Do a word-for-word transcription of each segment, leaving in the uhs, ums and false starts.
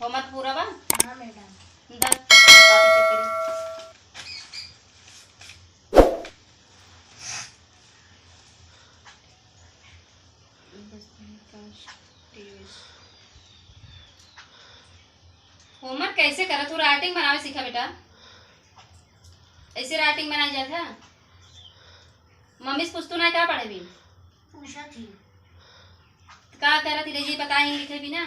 Homework पूरा बा? हाँ मैडम। दा, कॉपी चेक करी। Homework कैसे करत हो? Writing बनावे सीखा बेटा, ऐसे writing बनाई जात है। मम्मी से पूछतू ना का पढ़े भी? पूछा थी। तो का करत रही जी, बताई लिखे भी ना।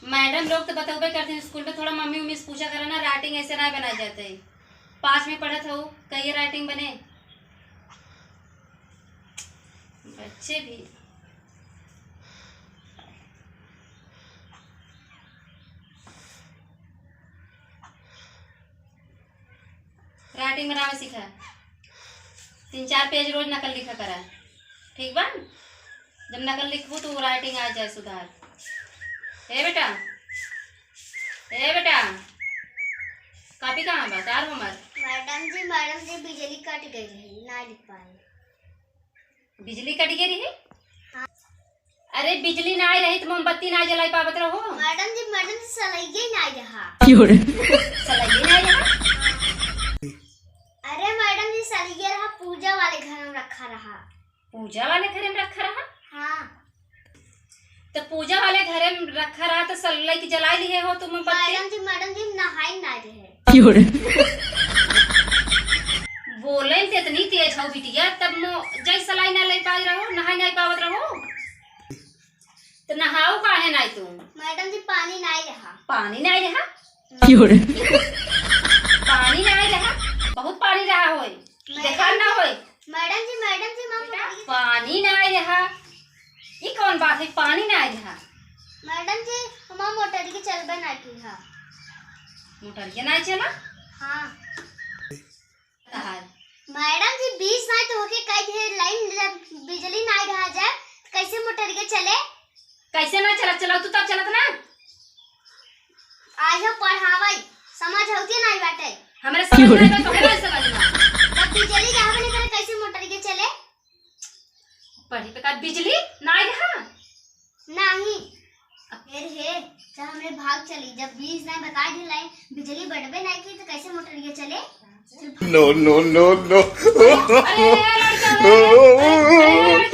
मैडम लोग तो बतौबे करती स्कूल में, थोड़ा मम्मी उम्मी से पूछा करा ना, writing ऐसे ना बनाई जाते। पाँच में पढ़त हो, कहिए writing बने। बच्चे भी। Writing बनावे सीखा, तीन चार page रोज नकल लिखा करा, ठीक बा? जब नकल लिखबू तो writing आ जाए सुधार। ए बेटा, ए बेटा, कॉपी कहाँ बा तार हमर? मैडम जी, मैडम जी, बिजली कट गई रही, ना लिख पाए। बिजली कट गई रही? हाँ। अरे बिजली ना आई रही तो मोमबत्ती ना जलाई पावत रहो। मैडम जी, मैडम जी, सलैया ही ना आई रहा। क्यों रे? सलैया ना आई रहा? अरे मैडम जी, सलैया रहा, पूजा वाले घर में रखा रहा। पूजा वाले घर में रखा रहा? हाँ। तो पूजा वाले घरे में रखा रहा तो सलैया के जलाई लिहे हो तुम मोमबत्ती? मैडम जी, मैडम जी, नहाई ना रहे। क्यों रे? बोले तो इतनी तेज हो बिटिया, तब मो जय सलाई ना ले पाई रहो, नहाई नहीं पावत रहो, तो नहाओ काहे नहीं तुम? मैडम जी, पानी नहीं रहा। पानी नहीं रहा? क्यों रे? पानी नहीं रहा, बहुत पानी रहा होए, मैडम देखा ना जी, होए। मैडम जी, मैडम जी, हमार बेटा, मोटरिया पानी ना आए रहा। ई कौन बात है, पानी ना आए रहा? मैडम जी, हमार मोटरिया चलबे ना की हा। मोटरिया ना चला? हाँ। तहार। मैडम जी, बीस ना तो होके कह दे, लाइन जब बिजली ना आए रहा जाए, तो कैसे मोटरिया चले? कैसे ना चलत, चलाऊ तू तब चलत ना। आयो पढ़ावई, समझ होती नहीं बाटे। हमरे समझ में तो कहे समझ में। तब बिजली के हवा नहीं करे, कैसे मोटरिया चले? पढ़ी पे का बिजली ना आई रहा? नहीं। फिर हे, जब हमरे भाग चली, जब बीस नहीं बता दिलाई, बिजली बढ़बे नहीं की तो कैसे मोटरिया चले? No, no, no, no। अरे, अरे, लड़का, अरे, अरे, अरे,